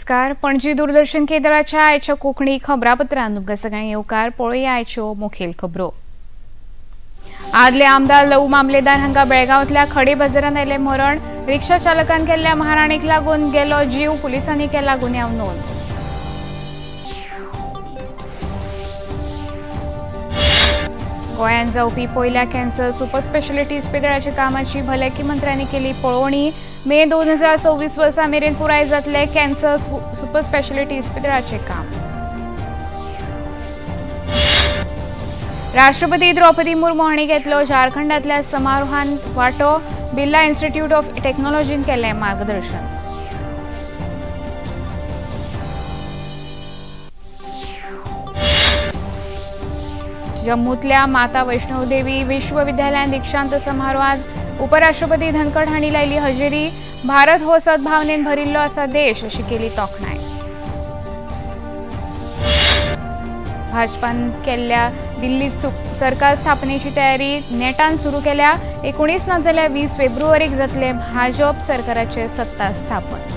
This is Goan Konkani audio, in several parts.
नमस्कार. पणजी दूरदर्शन केंद्राच्या आयच्या कोंकणी खबरापत्रांत तुमकां सगळ्यांक येवकार. पळोवया आयच्यो मुखेल खबरो. आदले आमदार लवू मामलेदार हांकां बेळगांवांतल्या खडे बाजारांत आयलें मरण. रिक्षा चालकान केल्ल्या मारहाणीक लागून गेलो जीव. पुलिसांनी केला गुन्यांव नोंद. गोंयांत जावपी पयल्या कॅन्सर सुपर स्पेशालिटी इस्पितळाच्या कामाची भलायकी मंत्र्यांनी केली पळोवणी. मे 2026 वर्सा मेरेन पुराय जातले कॅन्सर सुपर स्पेशालिटी इस्पितळाचें काम. राष्ट्रपती द्रौपदी मुर्मू हांणी घेतलो झारखंडांतल्या समारोहांत वांटो. बिर्ला इन्स्टिट्यूट ऑफ टेक्नॉलॉजीन केलें मार्गदर्शन. जम्मूतल्या माता वैष्णोदेवी विश्वविद्यालयान दीक्षांत समारोहात उपराष्ट्रपती धनखड हांणी लायली हजेरी. भारत हो सद्भावनेन भरिल्लो आसा देश अशी केली तोखणाय. भाजपान केल्ल्या दिल्ली सरकार स्थापनेची तयारी नेटान सुरू केल्या. 19 ना जाल्यार 20 फेब्रुवारीक जातले भाजप सरकाराचे सत्ता स्थापन.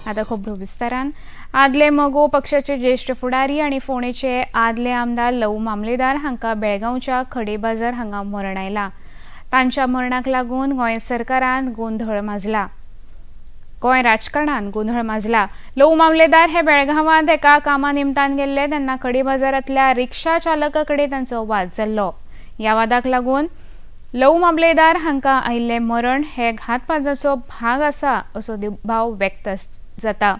आता खबरो विस्तारान. आदले मगो पक्षाचे ज्येष्ठ फुडारी आनी फोंडेचे आदले आमदार लवू मामलेदार हांकां बेळगांवच्या खडे बाजार हांगा मरण आयला. तांच्या मरणाक लागून गोंय सरकारान गोंधळ माजला. गोंय राजकारणान गोंधळ माजला. लवू मामलेदार हे बेळगांवांत एका कामा निमतान गेल्ले तेन्ना खडे बाजारांतल्या रिक्षा चालका कडेन तांचो वाद जाल्लो. ह्या वादाक लागून लवू मामलेदार हांकां आयिल्लें मरण हे घातपाताचो भाग आसा असो दुबाव व्यक्त जाता.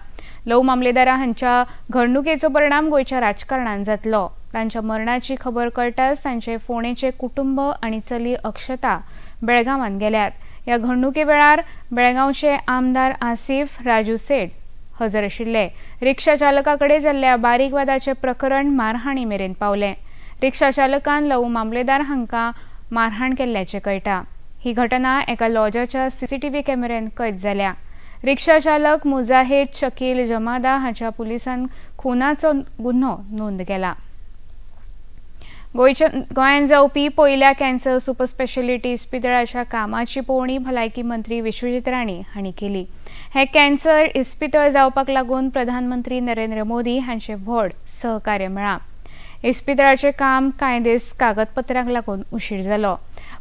लवू मामलेदारा हांच्या घडणुकेचो परिणाम गोंयच्या राजकारणान जातलो. तांच्या मरणाची खबर कळटाच तांचे फोंडेचे कुटुंब आनी चली अक्षता बेळगांवांत गेल्यात. ह्या घडणुके वेळार बेळगांवचे आमदार आसिफ राजू सेठ हजर आशिल्ले. रिक्षा चालका कडेन जाल्ल्या बारीक वादाचें प्रकरण मारहाणी मेरेन पावलें. रिक्षा चालकान लवू मामलेदार हांकां मारहाण केल्ल्याचें कळटा. ही घटना एका लॉजाच्या सीसीटीव्ही कॅमेऱ्यान कैद जाल्या. रिक्षा चालक मुजाहिद शकील जमादा हाच्या पुलिसान खुनाचो गुन्हो नोंद केला. गोंयांत जावपी पयल्या कॅन्सर सुपर स्पेशालिटी इस्पितळाच्या कामाची पळोवणी भलायकी मंत्री विश्वजीत राणे हांणी केली. हे कॅन्सर इस्पितळ जावपाक लागून प्रधानमंत्री नरेंद्र मोदी हांचे व्हड सहकार्य मेळ्ळां. इस्पितळाचें काम कांय दीस कागदपत्रांक लागून उशीर जालो,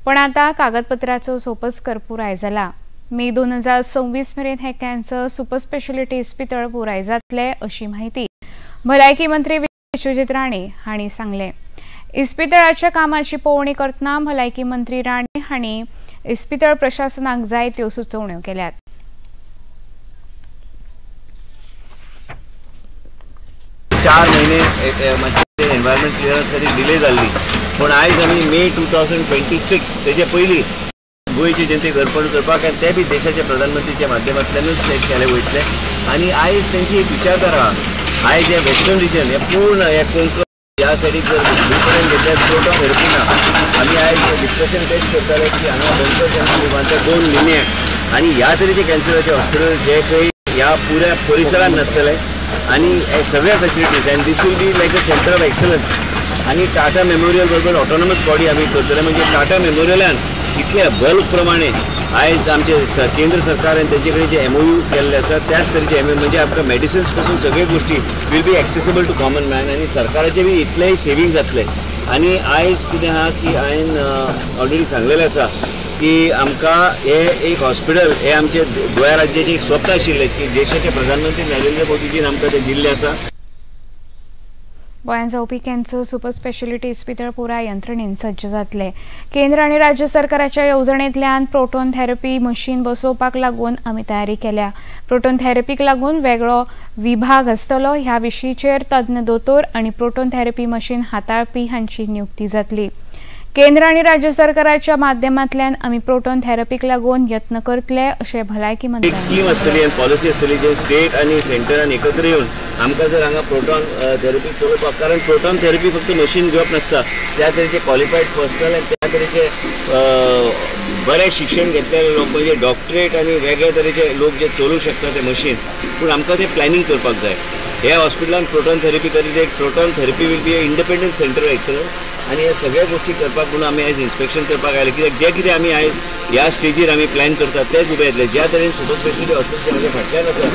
पण आतां कागदपत्राचो सोपस्कर पुराय जाला. मे 2026 मेरेन हे कॅन्सर सुपर स्पेशालिटी इस्पितळ पुराय जातले अशी माहिती भलायकी मंत्री विश्वजीत राणे हांणी सांगलें. इस्पितळाच्या कामाची पळोवणी करतना भलायकी मंत्री राणे हांणी इस्पितळ प्रशासनाक जाय त्यो सुचोवण्यो केल्यात. 4 महिने एनवायरमेंट क्लियरन्स खातीर डिले जाल्ली, पूण आयज आमी मे 2026 तेजे पयलीं गोंयचे जनतेक अर्पण करपाक आनी ते बी देशाच्या प्रधानमंत्रीच्या माध्यमांतल्यानूच ते केले वयतले. आनी आयज तेंची एक विचारधारा आहा. आयज हे वेस्टर्न रिजन हे पूर्ण हे कोंकण ह्या सायडीक जर दुसरें घेतल्यार प्रोटॉन थेरपी ना. आमी आयज डिस्कशन तेच करताले की हांगा बंकर कॅन्सर 2 लिन्याक आनी ह्या तरेचे कॅन्सराचे हॉस्पिटल जे खंय ह्या पुऱ्या परिसरान नासतले आनी हे सगळ्या facilities and this will be like a centre of excellence. आनी टाटा मेमोरियल बरोबर ऑटोनॉमस बॉडी आमी करतले, म्हणजे टाटा मेमोरियलान इतल्या बल्क प्रमाणे आयज आमचे केंद्र सरकार आनी तेंचे कडेन जे MOU केल्ले आसा त्याच तरेचे MOU म्हणजे आमकां मेडिसिन्स पासून सगळे गोश्टी will be accessible to common man आनी सरकाराचे बी इतलेय सेवींग जातले. आनी आयज कितें आहा की हांवें ऑलरेडी सांगलेलें आसा की आमकां हे एक हॉस्पिटल हे आमचे गोंया राज्याचें एक स्वप्न आशिल्लें की देशाचे प्रधानमंत्री नरेंद्र मोदीजीन आमकां तें दिल्लें आसा. गोंयांत जावपी कॅन्सर सुपर स्पेशालिटी इस्पितळ पुराय यंत्रणेन सज्ज जातले. केंद्र आनी राज्य सरकाराच्या येवजणेंतल्यान प्रोटॉन थेरपी मशीन बसोवपाक लागून आमी तयारी केल्या. प्रोटॉन थेरपीक लागून वेगळो विभाग आसतलो. ह्या विशींचेर तज्ञ दोतोर आनी प्रोटॉन थेरपी मशीन हाताळपी हांची नियुक्ती जातली. केंद्र आनी राज्य सरकाराच्या माध्यमांतल्यान आमी प्रोटॉन थेरपीक लागून यत्न करतले अशें भलायकी मंत्री एक स्कीम आसतली आनी पॉलिसी आसतली जे स्टेट आनी सेंटरान एकत्र येवन आमकां जर हांगा प्रोटॉन थेरपी चलोवपाक, कारण प्रोटॉन थेरपी फक्त मशीन घेवप नासता, त्या तरेचे क्वॉलिफायड पर्सनल आनी त्या तरेचे बरें शिक्षण घेतलेले लोक म्हणजे डॉक्टरेट आनी वेगळे तरेचे लोक जे चलोवंक शकता ते मशीन, पूण आमकां ते प्लॅनिंग करपाक जाय. ह्या हॉस्पिटलान प्रोटॉन थेरपी करीत एक proton therapy will be a independent centre of excellence आनी ह्या सगळ्या गोश्टी करपाक म्हणून आमी आयज इन्स्पेक्शन करपाक आयले. कित्याक जें कितें आमी आयज ह्या स्टेजीर आमी प्लॅन करतात तेच उबे येतले. ज्या तरेन सुपर स्पेशलिटी हॉस्पिटल म्हज्या फाटल्यान आसा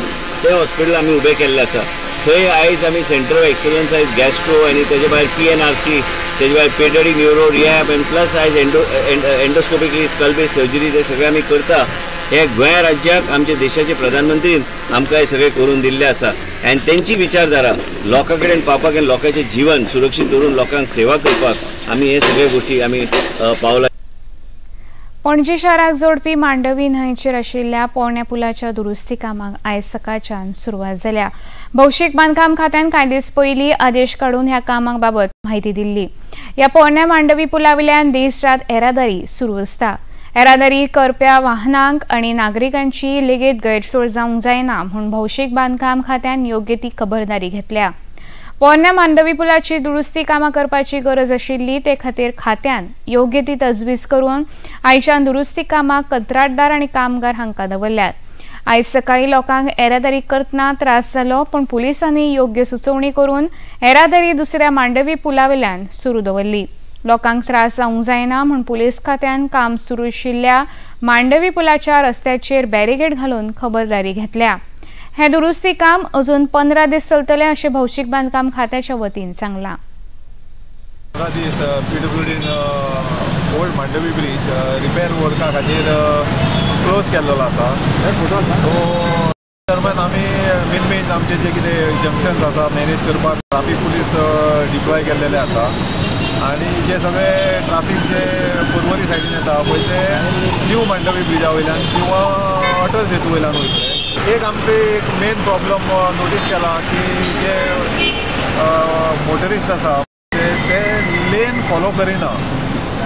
तें हॉस्पिटल आमी उबें केल्लें आसा. थंय आयज आमी सेंटर ऑफ एक्सलन्स आयज गॅस्ट्रो आनी तेजे भायर PNRC, तेजे भायर paediatric neuro rehab and plus आयज एंडोस्कोपिकली स्कल बेस सर्जरी ते सगळें आमी करता. हे गोंया राज्याक आमच्या देशाचे प्रधानमंत्रीन आमकां हे सगळें करून दिल्लें आसा आनी तेंची विचारधारा लोकां कडेन पावपाक आनी लोकांचें जिवन सुरक्षीत दवरून लोकांक सेवा करपाक आमी हे सगळे गोश्टी आमी पावला. पणजी शाराक जोडपी मांडवी न्हंयचेर आशिल्ल्या पोरण्या पुलाच्या दुरुस्ती कामाक आयज सकाळच्यान सुरवात जाल्या. भौशीक बांदकाम खात्यान कांय दीस पयलीं आदेश काडून ह्या कामां बाबत म्हायती दिल्ली. ह्या पोरण्या मांडवी पुलावयल्यान दीस रात येरादारी सुरू आसता. येरादारी करप्या वाहनांक आनी नागरिकांची लेगीत गैरसोय जावंक जायना म्हूण भौशीक बांदकाम खात्यान योग्य ती खबरदारी घेतल्या. पोरण्या मांडवी पुलाची दुरुस्ती कामां करपाची गरज आशिल्ली ते खातीर खात्यान योग्य ती तजवीज करून आयच्यान दुरुस्ती कामाक कंत्राटदार आनी कामगार हांकां दवरल्यात. आयज सकाळीं लोकांक येरादारी करतना त्रास जालो, पूण पुलिसांनी योग्य सुचोवणी करून येरादारी दुसऱ्या मांडवी पुलावेल्यान सुरू दवरली. लोकांक त्रास जावंक जायना म्हूण पुलीस खात्यान काम सुरू आशिल्ल्या मांडवी पुलाच्या रस्त्याचेर बॅरिगेड घालून खबरदारी घेतल्या. हे दुरुस्ती काम अजून 15 दीस चलतले अशें भौशीक बांदकाम खात्याच्या वतीन सांगलां. 15 दीस PWDन ओल्ड मांडवी ब्रीज रिपेर वर्का खातीर क्लोज केल्लो आसा. सो दरम्यान आमी मेन मेन आमचे जे कितें जंक्शन्स आसा मॅनेज करपाक ट्राफीक पुलीस डिप्लॉय केल्लेले आसा आनी जे सगळे ट्राफीक जे पर्वरी सायडीन येता पळय ते न्यू मांडवी ब्रिजा वयल्यान किंवा अटल सेतू वयल्यान वयतले. एक आमचे एक मेन प्रॉब्लम नोटीस केला की जे मोटरिस्ट आसा ते लेन फॉलो करिना.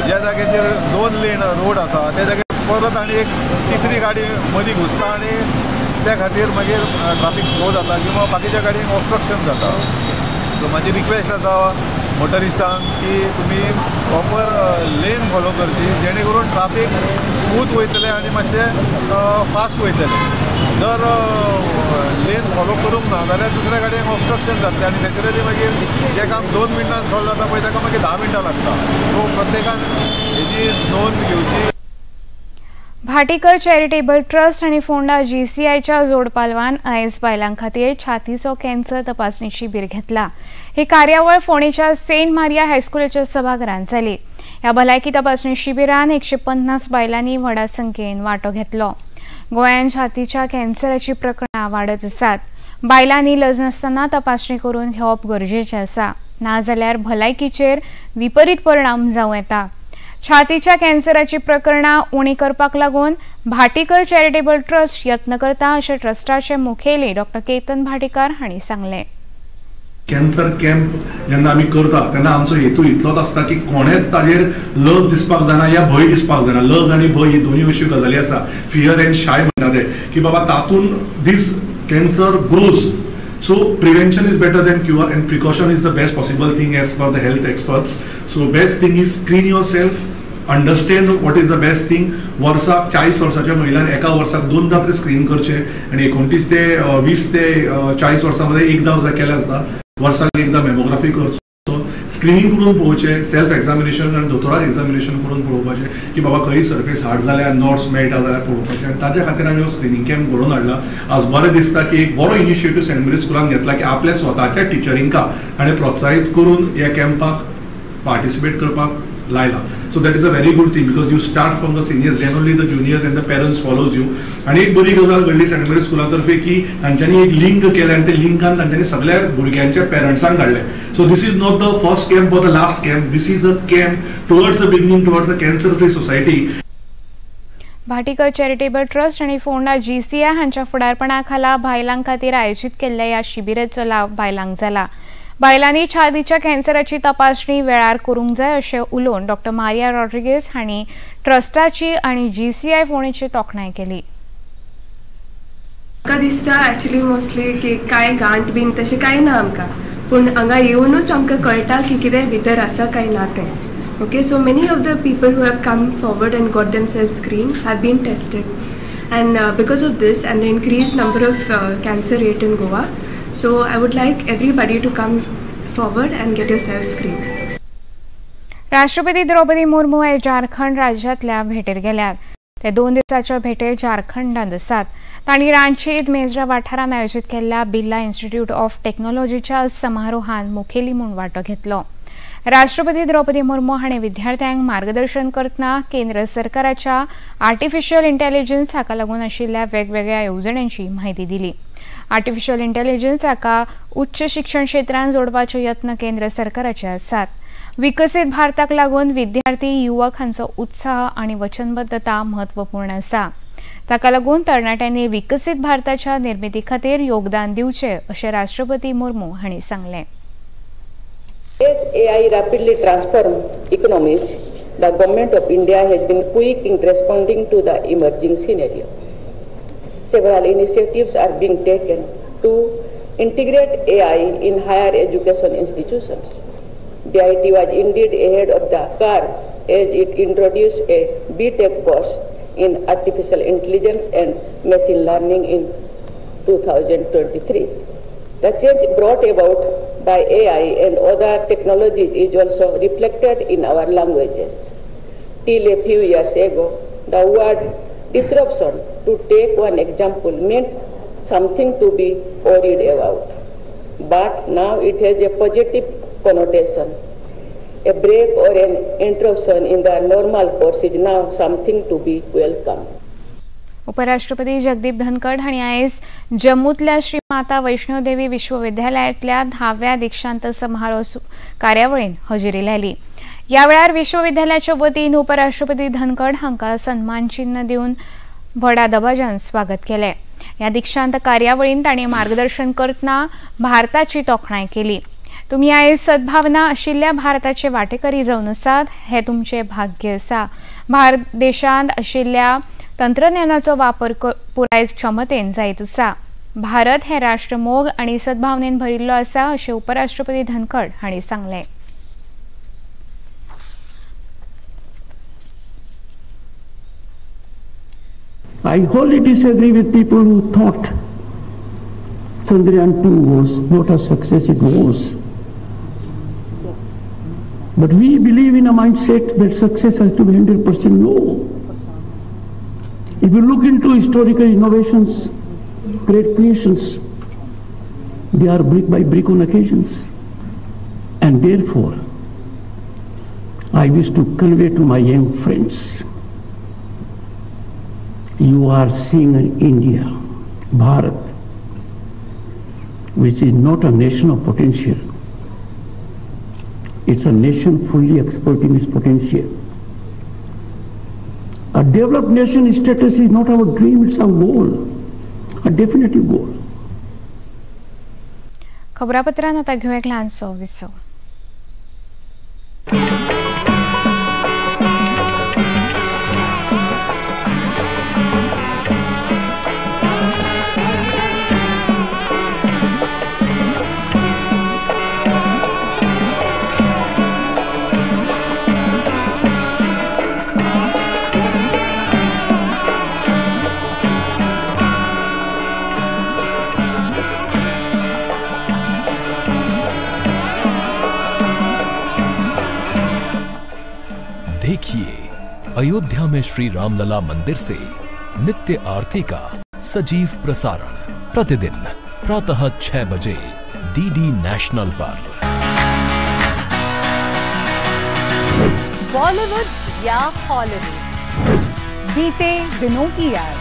ज्या जाग्याचेर 2 लेन रोड आसा त्या जाग्यार परत आनी एक तिसरी गाडी मदीं घुसता आनी त्या खातीर मागीर ट्राफीक स्लो जाता किंवा बाकीच्या गाडयांक ऑब्स्ट्रक्शन जाता. सो म्हाजी रिक्वेस्ट आसा मोटरिस्टांक की तुमी प्रॉपर लेन फॉलो करची जेणे करून ट्राफीक स्मूथ वयतलें आनी मातशें फास्ट वयतलें. जर लेन फॉलो करूंक ना जाल्यार दुसऱ्या गाडयेक ऑब्स्ट्रक्शन जातलें आनी नॅचरली मागीर जें काम 2 मिनटान सॉल्व जाता पळय ताका मागीर 10 मिनटां लागता. सो प्रत्येकान हेजी नोंद घेवची. भाटीकर चॅरिटेबल ट्रस्ट आनी फोंडा GCIच्या जोडपालवान आयज बायलां खातीर छातीचो कॅन्सर तपासणी शिबीर घेतला. ही कार्यावळ फोंडेच्या सेंट मारिया हायस्कुलाच्या सभाघरांत जाली. ह्या भलायकी तपासणी शिबिरान 150 बायलांनी व्हडा संख्येन वांटो घेतलो. गोंयांत छातीच्या कॅन्सराची प्रकरणां वाडत आसात. बायलांनी लज नासतना तपासणी करून घेवप गरजेचें आसा, नाजाल्यार भलायकीचेर विपरीत परिणाम जावं येता. छातीच्या कॅन्सराची प्रकरणां उणी करपाक लागून भाटीकर चॅरिटेबल ट्रस्ट यत्न करता अशें ट्रस्टाचे मुखेली डॉक्टर केतन भाटीकार हांणी सांगलें. कॅन्सर कॅम्प जेन्ना आमी करता तेन्ना आमचो हेतू इतलोच आसता की कोणेच ताजेर लज दिसपाक जायना या भंय दिसपाक जायना. लज आनी भंय ही दोनूय अश्यो गजाली आसा, फियर एंड शाय म्हणटा ते, की बाबा तातूंत this cancer grows. So prevention is better than cure and precaution is the best possible thing as per the health experts. So best thing is screen yourself, understand what is the best thing. वर्साक 40 वर्साच्या महिलान एका वर्साक 2दा तरी स्क्रीन करचें आनी 29 ते 20 ते 40 वर्सां मदें एकदां सुद्दां केलें आसता. वर्साक एकदां मेमोग्राफी करचो, स्क्रिनींग करून पळोवचें, सेल्फ एग्जामिनेशन आनी दोतोरान एग्जामिनेशन करून पळोवपाचें की बाबा खंय सर्फेस हार्ड जाल्यार नॉट्स मेळटा जाल्यार पळोवपाचें. आनी ताच्या खातीर आमी हो स्क्रिनींग कॅम्प घडोवन हाडला. आज बरें दिसता की एक बरो इनिशिएटीव सेंट मेरी स्कुलान घेतला की आपल्या स्वताच्या टिचरींका ताणें प्रोत्साहीत करून ह्या कॅम्पाक पार्टिसिपेट करपाक लायला. So that is a very good thing because you start from the seniors, then only the juniors and the parents follows you. आनी एक बरी गजाल घडली सेंट मेरी स्कुला तर्फे की तांच्यांनी एक लिंक केलें आनी ते लिंकान तांच्यांनी सगळ्या भुरग्यांच्या पेरंट्सांक धाडलें. So this is not the first camp or the last camp, this is a camp towards the beginning, towards the cancer free society. Bhatikar charitable trust आनी फोंडा GCI हांच्या फुडारपणा खाला बायलां खातीर आयोजीत केल्ल्या ह्या शिबिराचो लाव बायलांक जाला. बायलांनी छातीच्या कॅन्सराची तपासणी वेळार करूंक जाय अशें उलोवन डॉक्टर मारिया रॉड्रिगेज हांणी ट्रस्टाची आनी GCI फोंडेची तोखणाय केली. म्हाका दिसता एक्चुअली मोस्टली की कांय गांठ बीन तशें कांय ना आमकां, पूण हांगा येवनूच आमकां कळटा की कितें भितर आसा काय ना तें. Okay, so many of the people who have come forward and got themselves screened have been tested, and because of this and the increased number of cancer rate in Goa, so I would like everybody to come forward and get yourself screened. राष्ट्रपती द्रौपदी मुर्मू हे झारखंड राज्यांतल्या भेटेर गेल्यात. ते 2 दिसांच्या भेटेर झारखंडांत आसात. तांणी रांचीत मेजरा वाठारांत आयोजीत केल्ल्या बिर्ला इन्स्टिट्यूट ऑफ टेक्नॉलॉजीच्या समारोहांत मुखेली म्हूण वांटो घेतलो. राष्ट्रपती द्रौपदी मुर्मू हांणी विद्यार्थ्यांक मार्गदर्शन करतना केंद्र सरकाराच्या आर्टिफिशियल इंटेलिजन्स हाका लागून आशिल्ल्या वेगवेगळ्या येवजण्यांची म्हायती दिली. आर्टिफिशियल इंटेलिजन्स हाका उच्च शिक्षण क्षेत्रांत जोडपाचे यत्न केंद्र सरकाराचे आसात. विकसीत भारताक लागून विद्यार्थी युवक हांचो उत्साह आनी वचनबद्धता म्हत्वपूर्ण आसा. ताका लागून तरणाट्यांनी विकसीत भारताच्या निर्मिती खातीर योगदान दिवचें अशें राष्ट्रपती मुर्मू हांणी सांगलें. As AI rapidly transforms economies, the government of India has been quick in responding to the emerging scenario. Several initiatives are being taken to integrate AI in higher education institutions. DIT was indeed ahead of the curve as it introduced a BTech course in artificial intelligence and machine learning in 2023. The change brought about by AI and other technologies is also reflected in our languages. Till a few years ago, the word disruption, to take one example, meant something to be worried about. But now it has a positive connotation. A break or an interruption in the normal course is now something to be welcomed. उपराष्ट्रपती जगदीप धनखड हांणी आयज जम्मूतल्या श्री माता वैष्णोदेवी विश्वविद्यालयांतल्या 10व्या दीक्षांत समारोह कार्यावळीन हजेरी लायली. ह्या वेळार विश्वविद्यालयाच्या वतीन उपराष्ट्रपती धनखड हांकां सन्मान चिन्ह दिवन व्हडा दबाज्यान स्वागत केलें. ह्या दीक्षांत कार्यावळीन तांणी मार्गदर्शन करतना भारताची तोखणाय केली. तुमी आयज सद्भावना आशिल्ल्या भारताचे वाटेकरी जावन आसात हें तुमचें भाग्य आसा. भारत देशांत आशिल्ल्या तंत्रज्ञानाचो वापर पुराय क्षमतेन जायत आसा. भारत हे राष्ट्रमोग आनी सद्भावनेन भरिल्लो आसा अशें उपराष्ट्रपती धनखड हांणी सांगलें. I wholly disagree with people who thought Chandrayaan 2 was not a success, it was. But we believe in a mindset that success has to be 100% no. If you look into historical innovations, great creations, they are brick by brick on occasions. And therefore, I wish to convey to my young friends, you are seeing an India, Bharat, which is not a nation of potential. It's a nation fully exploiting its potential. A developed nation status is not our dream, it's our goal, a definitive goal. खबरापत्रांत आता घेऊया एक ल्हानसो विसव. देखिए अयोध्या में श्री रामलला मंदिर से नित्य आरती का सजीव प्रसारण प्रतिदिन प्रातः 6 बजे डीडी नेशनल पर। बॉलीवुड या हॉलीवुड, बीते दिनों की याद,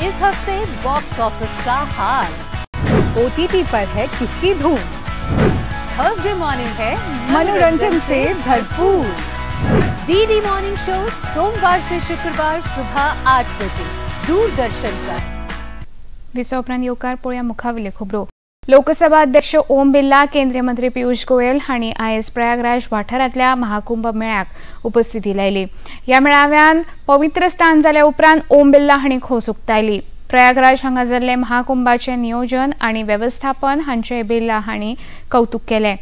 इस हफ्ते बॉक्स ऑफिस का हाल, ओटीटी पर है किसकी धूम, थर्सडे मॉर्निंग है मनोरंजन से भरपूर। डीडी मॉर्निंग शो सोमवार से शुक्रवार सुबह 8 बजे दूरदर्शन पर। विसव उपरांत येवकार पळोवया मुखावेल्यो खबरो। लोकसभा अध्यक्ष ओम बिर्ला, केंद्रीय मंत्री पियूष गोयल हांणी आयज प्रयागराज वाठारांतल्या महाकुंभ मेळ्याक उपस्थिती लायली। ह्या मेळाव्यान पवित्र स्थान जाल्या उपरांत ओम बिर्ला हांणी खोस उक्तायली। प्रयागराज हांगा जाल्ले महाकुंभाचे नियोजन आनी वेवस्थापन हांचे बिर्ला हांणी कौतुक केलें।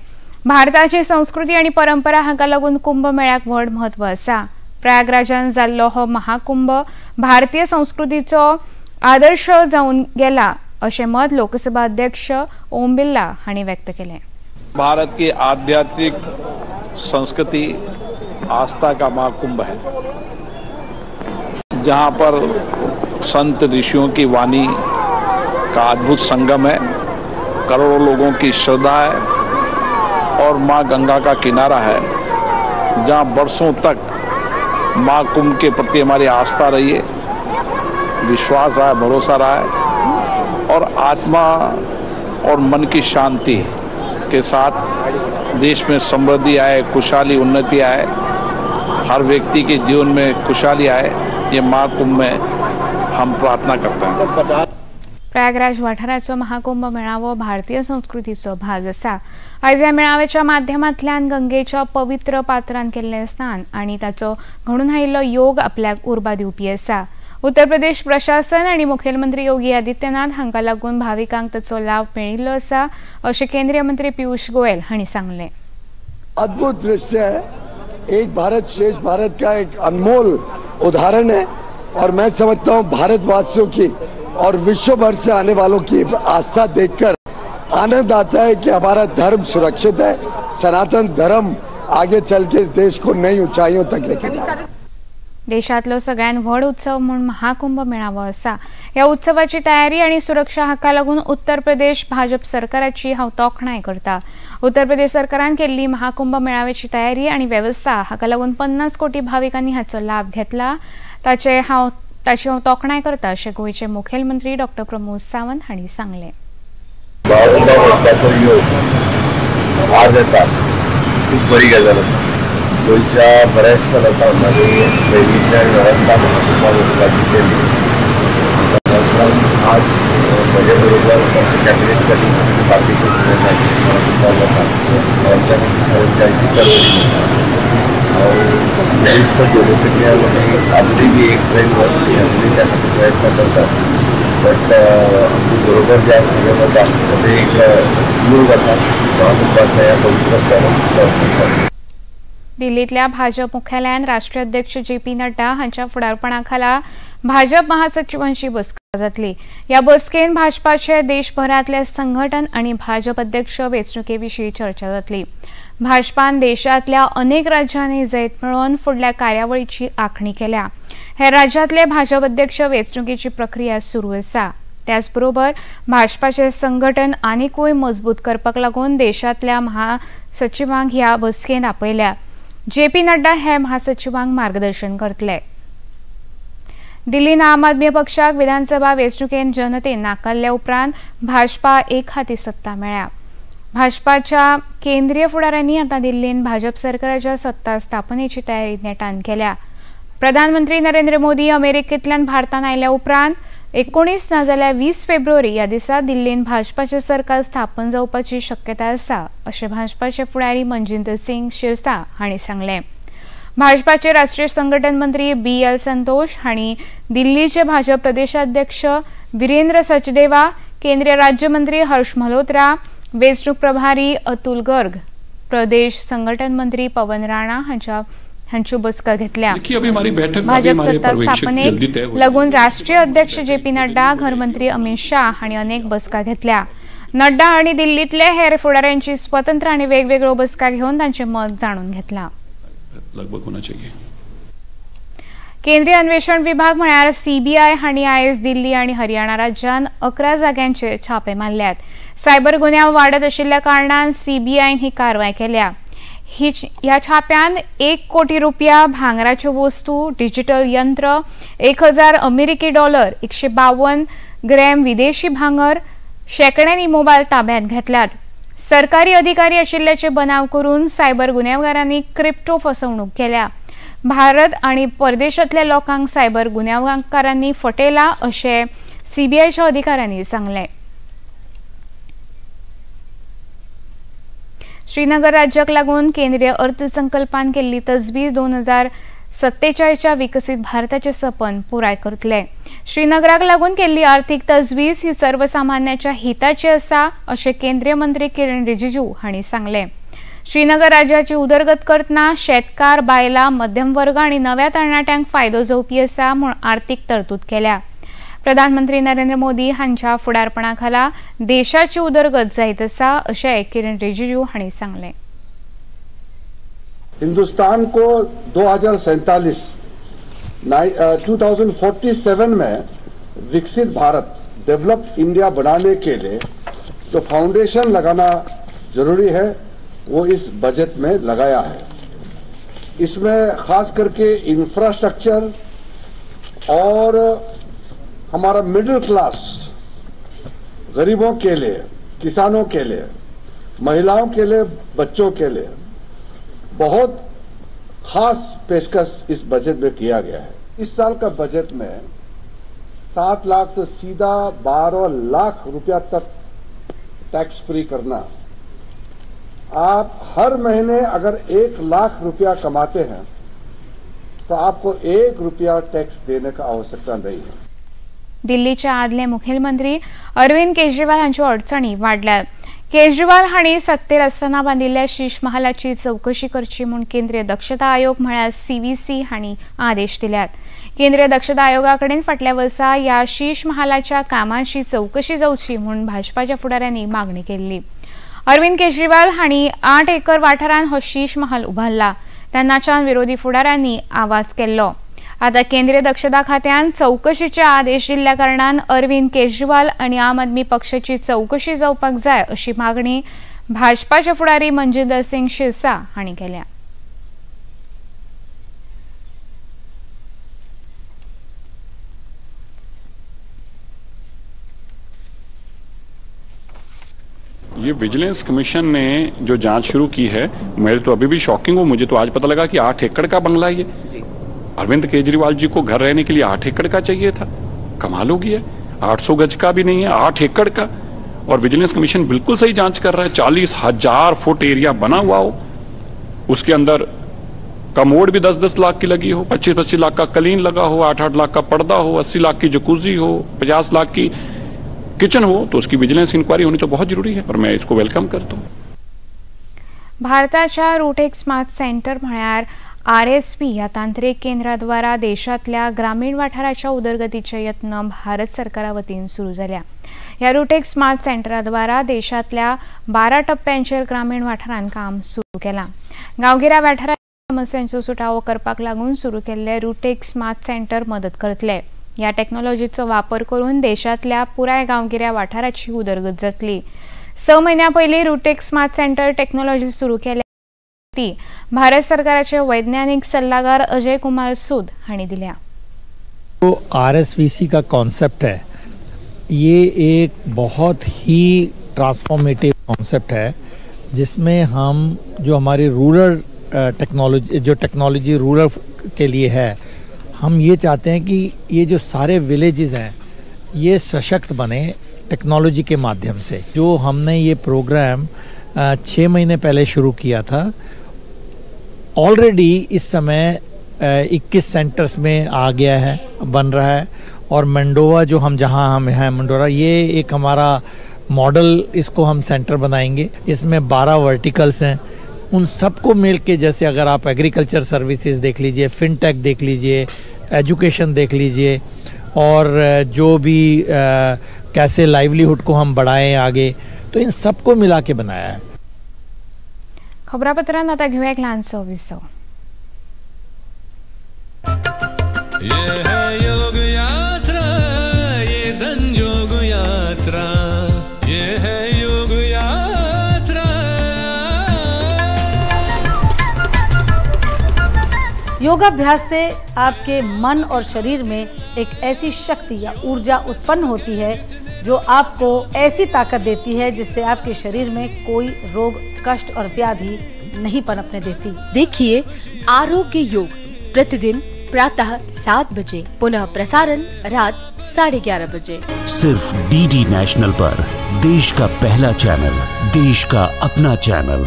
भारताची संस्कृती आनी परंपरा हांका लागून कुंभ मेळ्याक व्हड म्हत्व आसा। प्रयागराजान जाल्लो हो महाकुंभ भारतीय संस्कृतीचो आदर्श जावन गेला अशें मत लोकसभा अध्यक्ष ओम बिर्ला हांणी व्यक्त केलें। भारत की आध्यात्मिक संस्कृति आस्था का महाकुंभ है। जहाँ पर संत ऋषियों की वाणी का अद्भुत संगम है, करोड़ों लोगों की श्रद्धा है और माँ गंगा का किनारा है, जहाँ बरसों तक माँ कुंभ के प्रति हमारी आस्था रही है, विश्वास रहा है, भरोसा रहा है और आत्मा और मन की शांति के साथ देश में समृद्धि आए, खुशहाली, उन्नति आए, हर व्यक्ति के जीवन में खुशहाली आए, ये माँ कुंभ में हम प्रार्थना करते हैं। प्रयागराज वाठाराचो महाकुंभ मेळावो भारतीय संस्कृतीचो भाग आसा। आयज ह्या मेळाव्याच्या माध्यमांतल्यान गंगेच्या पवित्र पात्रान केल्लें स्नान आनी ताचो घडून आयिल्लो योग आपल्याक उर्बा दिवपी आसा। उत्तर प्रदेश प्रशासन आनी मुखेलमंत्री योगी आदित्यनाथ हांकां लागून भाविकांक ताचो लाव मेळिल्लो आसा अशें केंद्रीय मंत्री पियूष गोयल हांणी सांगलें। अद्भुत दृश्य है, एक भारत श्रेष्ठ भारत का एक अनमोल उदाहरण है और मैं समझता हूँ भारतवासियों की और विश्व भर से आने वालों की आस्था देखकर आनंद आता है कि हमारा धर्म सुरक्षित है, सनातन धर्म आगे चल के इस देश को नई ऊंचाइयों तक लेके जाए। देशातलो सगळ्यात व्हड उत्सव म्हूण महाकुंभ मेळावो आसा। ह्या उत्सवाची तयारी आनी सुरक्षा हाका लागून उत्तर प्रदेश भाजप सरकाराची हांव तोखणाय करता। उत्तर प्रदेश सरकारान केल्ली महाकुंभ मेळाव्याची तयारी आनी वेवस्था हाका लागून 50 कोटी भाविकांनी हाचो लाभ घेतला, ताची हांव तोखणाय करता अशें गोंयचे मुखेलमंत्री डॉक्टर प्रमोद सावंत हांणी सांगलें। योग आज येता खूब बरी गजाल आसा। गोंयच्या बऱ्याचशा लोकांक ट्रेनीच्या वेवस्था महाकुंभाक वचपाची केली। आज म्हजे बरोबर कॅबिनेट कलीग्स बाकीचे महाकुंभाक वतात तांची परवरी आसा। हांव बेस्ट गेलो अजूनय बी एक ट्रेन वतली, अजूनय त्या खातीर प्रयत्न करतात, बट आमचे बरोबर जे सगळे वता ते एक योग आसा महाकुंभातल्या ह्या पवित्र स्थानाक। दिल्लीतल्या भाजप मुख्यालयान राष्ट्रीय अध्यक्ष जे पी नड्डा हांच्या फुडारपणाखाला भाजप महासचिवांची बसका जातली। ह्या बसकेन भाजपाचे देशभरातले संघटन आनी भाजप अध्यक्ष वेंचणुके विशीं चर्चा जातली। भाजपान देशांतल्या अनेक राज्यांनी जैत मेळोवन फुडल्या कार्यावळीची आखणी केल्या। हे राज्यांतले भाजप अध्यक्ष वेंचणुकेची प्रक्रिया सुरू आसा। त्याचबरोबर भाजपाचे संघटन आनिकूय मजबूत करपाक लागून देशांतल्या महासचिवांक ह्या बसकेन आपयल्या। जे पी नड्डा हे महासचिवांक मार्गदर्शन करतले। दिल्लीन आम आदमी पक्षाक विधानसभा वेंचणुकेन जनतेन नाकारल्या उपरांत भाजपा एक हाती सत्ता मेळ्ळ्या। भाजपाच्या केंद्रीय फुडाऱ्यांनी आतां दिल्लीन भाजप सरकाराच्या सत्ता स्थापनेची तयारी नेटान केल्या। प्रधानमंत्री नरेंद्र मोदी अमेरिकेंतल्यान भारतान आयल्या उपरांत 19 नाजाल्यार 20 फेब्रुवारी ह्या दिसा दिल्लीन भाजपाचें सरकार स्थापन जावपाची शक्यता आसा अशें भाजपाचे फुडारी मनजिंदर सिंग शिरसा हांणी सांगलें। भाजपाचे राष्ट्रीय संघटन मंत्री बी एल संतोष हांणी दिल्लीचे भाजप प्रदेशाध्यक्ष वीरेंद्र सचदेवा, केंद्रीय राज्यमंत्री हर्ष मल्होत्रा, वेंचणूक प्रभारी अतुल गर्ग, प्रदेश संघटन मंत्री पवन राणा हांच्यो बसका घेतल्या। भाजप सत्ता स्थापनेक लागून राष्ट्रीय अध्यक्ष जे पी नड्डा, घरमंत्री अमित शाह हांणी अनेक बसका घेतल्या। नड्डा आनी दिल्लीतले हेर फुडाऱ्यांची स्वतंत्र आनी वेगवेगळ्यो बसका घेवन तांचे मत जाणून घेतला। लगभग होना चाहिए। केंद्रीय अन्वेषण विभाग म्हळ्यार सीबीआय हांणी आयज दिल्ली आनी हरियाणा राज्यांत 11 जाग्यांचेर छापे मारल्यात। सायबर गुन्यांव वाडत आशिल्ल्या कारणान सीबीआयन ही कारवाय केल्या। ह्या छाप्यान 1 कोटी रुपया, भांगराच्यो वस्तू, डिजिटल यंत्र, 1000 अमेरिकी डॉलर, 152 ग्रॅम विदेशी भांगर, शेकड्यांनी मोबायल ताब्यात घेतल्यात। सरकारी अधिकारी आशिल्ल्याचे बनाव करून सायबर गुन्यांवकारांनी क्रिप्टो फसवणूक केल्या। भारत आनी परदेशांतल्या लोकांक सायबर गुन्यांवकारांनी फटयला अशें सीबीआयच्या अधिकाऱ्यांनी सांगलें। श्रीनगर राज्याक लागून केंद्रीय अर्थसंकल्पान केल्ली तजवीज 2047च्या विकसीत भारताचें सपन पुराय करतले। श्रीनगराक लागून केल्ली आर्थिक तजवीज ही सर्वसामान्याच्या हिताची आसा अशें केंद्रीय मंत्री किरण रिजिजू हांणी सांगलें। श्रीनगर राज्याची उदरगत करतना शेतकार, बायलां, मध्यम वर्ग आनी नव्या तरणाट्यांक फायदो जावपी आसा म्हूण आर्थिक तरतूद केल्या। प्रधानमंत्री नरेंद्र मोदी हांच्या फुडारपणाखाला देशाची उदरगत जायत आसा अशें किरण रिजिजू हांणी सांगलें। हिंदुस्तान को 2047 2047 में विकसित भारत, डेवलप्ड इंडिया बनाने के लिए जो फाउंडेशन लगाना जरूरी है वो इस बजट में लगाया है। इसमें खास करके इंफ्रास्ट्रक्चर और हमारा मिडिल क्लास, गरीबों के लिए, किसानों के लिए, महिलाओं के लिए, बच्चों के लिए बहुत खास पेशकश इस बजट में किया गया है। इस साल का बजट में 7 लाख से सीधा 12 लाख रुपया तक टैक्स फ्री करना। आप हर महीने अगर 1 लाख रुपया कमाते हैं तो आपको 1 रुपया टैक्स देने का आवश्यकता नहीं है। दिल्लीचे आदले मुखेलमंत्री अरविंद केजरीवाल हांच्यो अडचणी वाडल्यात। केजरीवाल हांणी सत्तेर आसतना बांदिल्ल्या शीश महालाची चवकशी करची म्हूण केंद्रीय दक्षता आयोग म्हळ्यार सीव्हीसी हांणी आदेश दिल्यात। केंद्रीय दक्षता आयोगा कडेन फाटल्या वर्सा ह्या शीश महालाच्या कामाची चवकशी जावची म्हूण भाजपाच्या फुडाऱ्यांनी मागणी केल्ली। अरविंद केजरीवाल हांणी 8 एकर वाठारांत हो शीश महाल उबारला, तेन्नाच्यान विरोधी फुडाऱ्यांनी आवाज केल्लो। आतां केंद्रीय दक्षता खात्यान चवकशीचे आदेश दिल्ल्या कारणान अरविंद केजरीवाल आनी आम आदमी पक्षाची चवकशी जावपाक जाय अशी मागणी भाजपाचे फुडारी मनजिंदर सिंग शिरसा हांणी केल्या। ये विजिलेंस कमीशन ने जो जांच शुरू की है, मेरे तो अभी भी शॉकिंग हो, मुझे तो आज पता लगा कि 8 एकड़ का बंगला ये अरविंद केजरीवाल जी को घर रहने के लिए 8 एकड़ का चाहिए था। कमाल हो गया, 800 गज का भी नहीं है, 8 एकड़ का। और विजिलेंस कमीशन बिल्कुल सही जांच कर रहा है। 40,000 फुट एरिया बना हुआ हो, उसके अंदर कमोड भी 10-10 लाख की लगी हो, 25-25 लाख का कलीन लगा हो, 8-8 लाख का पर्दा हो, 80 लाख की जकूजी हो, 50 लाख की किचन हो, तो उसकी विजिलेंस इंक्वायरी होनी तो बहुत जरूरी है और मैं इसको welcome करता हूँ। भारताच्या रूटेक स्मार्ट सेंटर म्हळ्यार आरएसपी ह्या तांत्रिक केंद्राद्वारा देशांतल्या ग्रामीण वाठाराच्या उदरगतीचे यत्न भारत सरकारा वतीन सुरू जाल्या। ह्या रूटेक स्मार्ट सेंटराद्वारा देशांतल्या 12 टप्प्यांचेर ग्रामीण वाठारांत काम सुरू केलां। गांवगिऱ्या वाठारांत समस्यांचो सुटावो करपाक लागून सुरू केल्ले रूटेक स्मार्ट सेंटर मदत करतले। ह्या टॅक्नॉलॉजीचो वापर करून देशांतल्या पुराय गांवगिऱ्या वाठाराची उदरगत जातली। 6 म्हयन्यां पयलीं रूटेक स्मार्ट सेंटर टॅक्नॉलॉजी सुरू केल्या ती भारत सरकाराचे वैज्ञानिक सल्लागार अजय कुमार सूद हांणी दिल्या। जो आरएसवीसी का कॉन्सेप्ट है ये एक बहुत ही ट्रांसफॉर्मेटिव कॉन्सेप्ट है, जिसमें हम जो हमारी रूरल टेक्नोलॉजी, जो टेक्नोलॉजी रूरल के लिए है, हम ये चाहते हैं कि ये जो सारे विलेजेस हैं ये सशक्त बने टेक्नोलॉजी के माध्यम से। जो हमने ये प्रोग्राम 6 महीने पहले शुरू किया था, ऑलरेडी इस समय 21 सेंटर्स में आ गया है, बन रहा है। और मंडोवा जो हम जहां हम हैं मंडोरा, ये एक हमारा मॉडल, इसको हम सेंटर बनाएंगे। इसमें 12 वर्टिकल्स हैं, उन सबको मिल के, जैसे अगर आप एग्रीकल्चर सर्विसेज देख लीजिए, फिनटेक देख लीजिए, एजुकेशन देख लीजिए, और जो भी कैसे लाइवलीहुड को हम बढ़ाएं आगे, तो इन सबको मिला के बनाया है। खबरापत्रांत आता घेऊया एक ल्हानसो विसव। ये है योग यात्रा, ये संजोग यात्रा, ये है योग यात्रा। योगाभ्यास से आपके मन और शरीर में एक ऐसी शक्ति या ऊर्जा उत्पन्न होती है जो आपको ऐसी ताकत देती है जिससे आपके शरीर में कोई रोग, कष्ट और व्याधि नहीं पनपने देती। देखिए आरोग्य योग प्रतिदिन प्रातः 7 बजे, पुनः प्रसारण रात 11:30 बजे, सिर्फ डीडी नेशनल पर। देश का पहला चैनल, देश का अपना चैनल।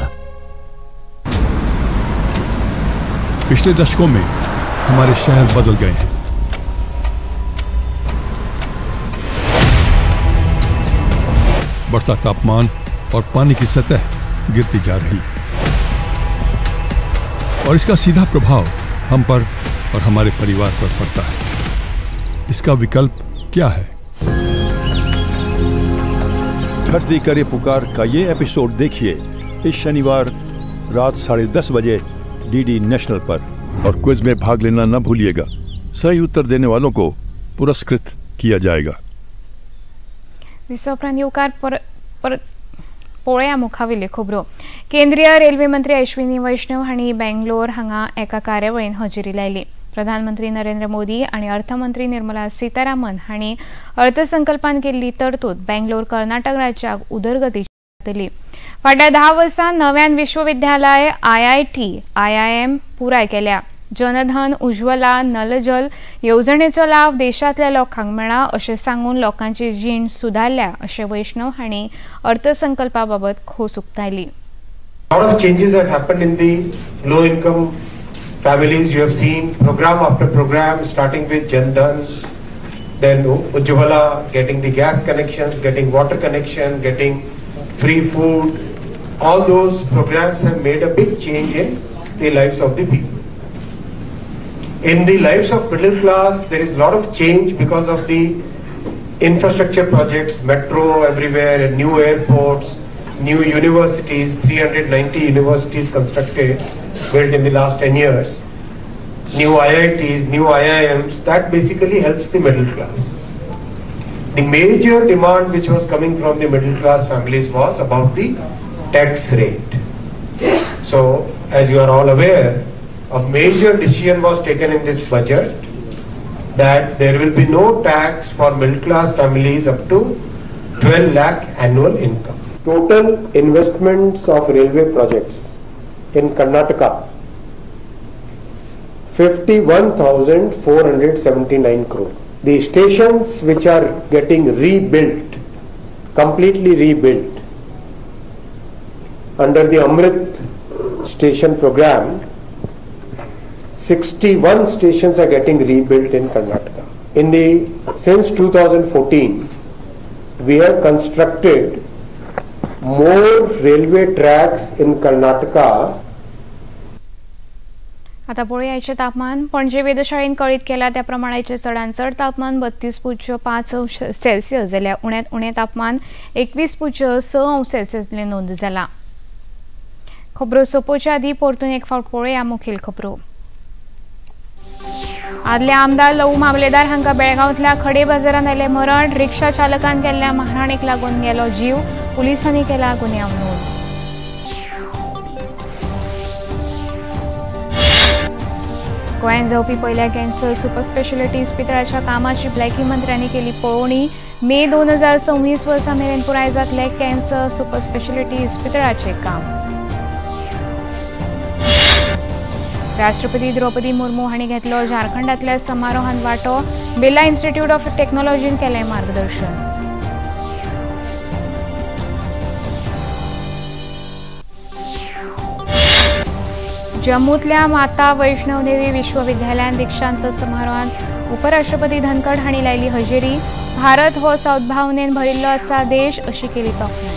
पिछले दशकों में हमारे शहर बदल गए हैं। बढ़ता तापमान और पानी की सतह गिरती जा रही है और इसका सीधा प्रभाव हम पर और हमारे परिवार पर पड़ता है। इसका विकल्प क्या है? धरती करे पुकार का ये एपिसोड देखिए इस शनिवार रात 10:30 बजे डीडी नेशनल पर, और क्विज में भाग लेना न भूलिएगा। सही उत्तर देने वालों को पुरस्कृत किया जाएगा। विसव उपरांत येवकार पळोवया मुखावेल्यो खबरो। केंद्रीय रेल्वे मंत्री अश्विनी वैष्णव हांणी बेंगलोर हांगा एका कार्यावळीन हजेरी लायली। प्रधानमंत्री नरेंद्र मोदी आनी अर्थमंत्री निर्मला सीतारामन हांणी अर्थसंकल्पान केल्ली तरतूद बेंगलोर कर्नाटक राज्याक उदरगतीची जातली। फाटल्या 10 वर्सां नव्यान विश्वविद्यालय IIT IIM पुराय केल्या। जनधन उज्ज्वला नलजल येवजणेचो लाव देशांतल्या लोकांक मेळ्ळा अशें सांगून लोकांची जीण सुदारल्या अशें वैष्णव हांणी अर्थसंकल्पा बाबत खोस उक्तायली। A lot of changes have happened in the low income families. You have seen program after program, starting with Jan Dhan, then Ujjwala, getting the gas connections, getting water connection, getting free food. All those programs have made a big change in the lives of the people. In the lives of middle class, there is a lot of change because of the infrastructure projects, metro everywhere, and new airports, new universities, 390 universities constructed, built in the last 10 years, new IITs, new IIMs, that basically helps the middle class. The major demand which was coming from the middle class families was about the tax rate. So, as you are all aware, a major decision was taken in this budget that there will be no tax for middle class families up to 12 lakh annual income. Total investments of railway projects in Karnataka, 51,479 crore. The stations which are getting rebuilt, completely rebuilt under the Amrit Station program, 61 stations are getting rebuilt in Karnataka. Since 2014, we have constructed more railway tracks in Karnataka. आता पळोवया तापमान। पणजे वेधशाळेन कळीत केला त्या प्रमाणाचे चडांत चड तापमान 32.5 अंश सेल्सियस जाल्यार उण्यांत उणें तापमान 21.6 अंश सेल्सियस नोंद जाला। खबरो सोंपोवच्या आदीं परतून एक फावट पळोवया मुखेल खबरो। आदले आमदार लवू मामलेदार हांकां बेळगांवतल्या खडे बाजारांत आयलें मरण। रिक्षा चालकान केल्ल्या मारहाणीक लागून गेलो जीव। पुलिसांनी केला गुन्यांव नोंद। गोंयांत जावपी पयल्या कॅन्सर सुपर स्पेशालिटी इस्पितळाच्या कामाची भलायकी मंत्र्यांनी केली पळोवणी। मे 2026 वर्सा मेरेन पुराय जातलें कॅन्सर सुपर स्पेशालिटी इस्पितळाचें काम। राष्ट्रपती द्रौपदी मुर्मू हांणी घेतलो झारखंडातल्या समारोहांत वांटो। बिर्ला इन्स्टिट्यूट ऑफ टेक्नॉलॉजीन केलें मार्गदर्शन। जम्मूतल्या माता वैष्णवदेवी विश्वविद्यालयान दीक्षांत समारोहांत उपराष्ट्रपती धनखड हांणी लायली हजेरी। भारत हो सद्भावनेन भरिल्लो आसा देश अशी केली तोखणाय।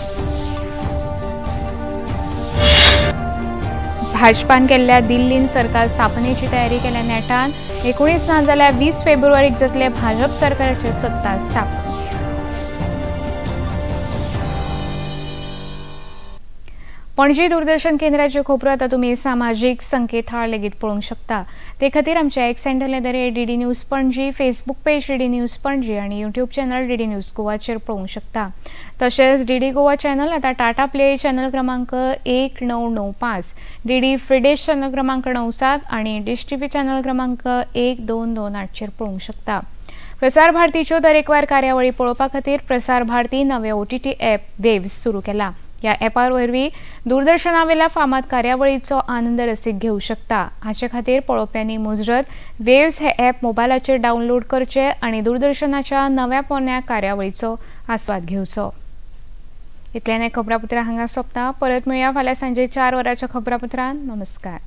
भाजपान केल्ल्या दिल्लीन सरकार स्थापनेची तयारी केल्या नेटान। 19 ना जाल्यार 20 फेब्रुवारीक जातले भाजप सरकाराचे सत्ता स्थापन। पणजी दूरदर्शन केंद्राच्यो खबरो आतां तुमी सामाजीक संकेतथळ लेगीत पळोवंक शकता। ते खातीर आमच्या x handle @DD News Panaji, Facebook page DD News Panaji आनी यूट्यूब चॅनल DD news गोवाचेर पळोवंक शकता। तशेंच DD Goa channel आतां टाटा प्ले चॅनल क्रमांक 1995, DD फ्रिडेश चॅनल क्रमांक 97 आनी डिश टीव्ही चॅनल क्रमांक 1228चेर पळोवंक शकता। प्रसार भारतीच्यो दरेकवार कार्यावळी पळोवपा खातीर प्रसार भारती नवे OTT app वेव्स सुरू केला। ह्या ॲपार वरवीं दूरदर्शनावेल्या फामाद कार्यावळीचो आनंद रसीक घेवंक शकता। हाचे खातीर पळोवप्यांनी मुजरत वेव्स हे ॲप मोबायलाचेर डावनलोड करचें आनी दूरदर्शनाच्या नव्या पोरण्या कार्यावळीचो आस्वाद घेवचो। इतल्यान खबरापत्रां हांगा सोंपता। परत मेळया फाल्यां सांजे 4 वरांच्या खबरापत्रांत। नमस्कार।